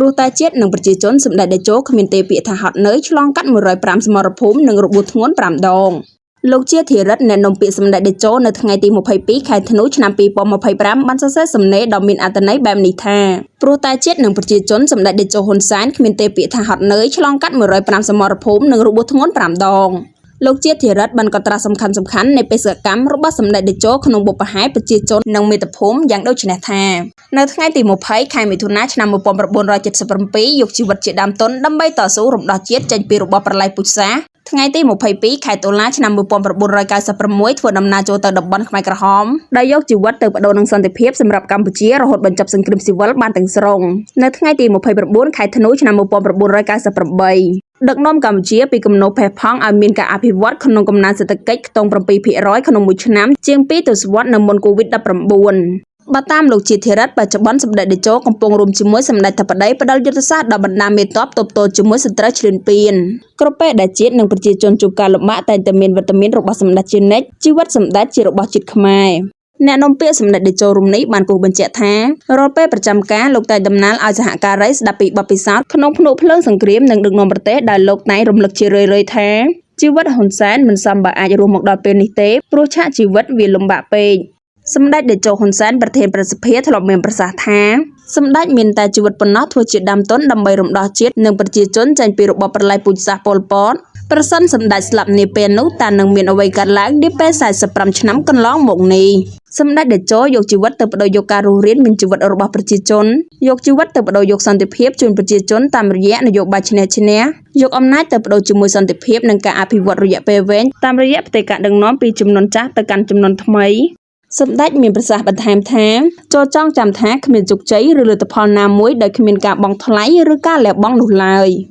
ព្រោះតែជាតិនិងប្រជាជនសម្ដេចតេជោគ្មានទេពាក្យថាហត់នឿយឆ្លងកាត់105សមរភូមិនិងរបួសធ្ងន់5ដងលោកជាធិរិទ្ធអ្នកនាំពាក្យសម្ដេចតេជោនៅថ្ងៃទី22ខែធ្នូឆ្នាំ2025បានសរសេរសំណេរដ៏មានអត្ថន័យបែបនេះថាព្រោះតែជាតិនិងប្រជាជនសម្ដេចតេជោហ៊ុនសែនគ្មានទេពាក្យថាហត់នឿយឆ្លងកាត់105សមរភូមិនិងរបួសធ្ងន់5ដងលោកជាធិរិទ្ធបានកត់ត្រាសំខាន់សំខាន់នៃបេសកកម្មរបស់សម្ដេចតេជោក្នុងបុព្វហេតុប្រជាជននិងមាតុភូមិយ៉ាងដូចនេះថានៅថ្ងៃទី20ខែមិថុនាឆ្នាំ1977យកជីវិតជាដើមទុនដើម្បីតស៊ូរំដោះជាតិចេញពីរបបប្រល័យពូជសាសន៍ថ្ងៃទី22ខែតុលាឆ្នាំ1996ធ្វើដំណើរចូលទៅតំបន់ខ្មែរក្រហមដោយយកជីវិតទៅប្ដូរនឹងសន្តិភាពសម្រាប់កម្ពុជារហូតបញ្ចប់សង្គ្រាមស៊ីវិលបានទាំងស្រុងនៅថ្ងៃទី29ខែធ្នូឆ្នាំ1998ដឹកនាំកម្ពុជាពីគំនរផេះផង់ឲ្យមានការអភិវឌ្ឍក្នុងកំណើនសេដ្ឋកិច្ចខ្ទង់7%ក្នុងមួយឆ្នាំជាង2ទសវត្សរ៍នៅមុន COVID-19 បើតាមលោកជាធិរិទ្ធបច្ចុប្បន្នសម្ដេចតេជោកំពុងរួមជាមួយសម្ដេចធិបតីផ្ដល់យុទ្ធសាស្ត្រដល់បណ្ដាមេទ័ពទប់ទល់ជាមួយសត្រូវឈ្លានពានគ្រប់ពេលដែលជាតិនិងប្រជាជនជួបការលំបាកតែងតែមានវត្តមានរបស់សម្ដេចជានិច្ចជីវិតសម្ដេចជារបស់ជាតិខ្មែរអ្នកនាំពាក្យសម្ដេចតេជោរំនេះបានគូសបញ្ជាក់ថារាល់ពេលប្រចាំការលោកតែងតំណាលឲ្យសហការីស្ដាប់ពីបទពិសោធន៍ក្នុងភ្នក់ភ្លើងសង្គ្រាមនិងដឹកនាំប្រទេសដែលលោកតែងរំលឹកជារឿយៗថាជីវិតហ៊ុនសែនមិនសមបើអាចរស់មកដល់ពេលនេះទេព្រោះឆាកជីវិតវាលំបាកពេកសម្ដេចតេជោហ៊ុនសែនប្រធានប្រសិទ្ធភាពធ្លាប់មានប្រសាសន៍ថាសម្ដេចមានតែជីវិតប៉ុណ្ណោះធ្វើជាដើមទុនដើម្បីរំដោះជាតិនិងប្រជាជនចេញពីរបបប្រល័យពូជសាសន៍ប៉ុលពតប្រសិនសម្ដេចស្លាប់នាពេលនោះតើនឹងមានអ្វីកើតឡើងនាពេល45ឆ្នាំកន្លងមកនេះសម្ដេចតេជោយកជីវិតទៅប្ដូរយកការរស់រានមានជីវិតរបស់ប្រជាជនយកជីវិតទៅប្ដូរយកសន្តិភាពជូនប្រជាជនតាមរយៈនយោបាយឈ្នះឈ្នះយកអំណាចទៅប្ដូរជាមួយសន្តិភាពនិងការអភិវឌ្ឍរយៈពេលវែងតាមរយៈផ្ទេរការដឹកនាំពីជំនាន់ចាស់ទៅកាន់ជំនាន់ថ្មីសម្ដេចមានប្រសាសន៍បន្ថែមថាចូលចងចាំថាគ្មានជោគជ័យឬលទ្ធផលណាមួយដោយគ្មានការបង់ថ្លៃឬការលះបង់នោះឡើយ។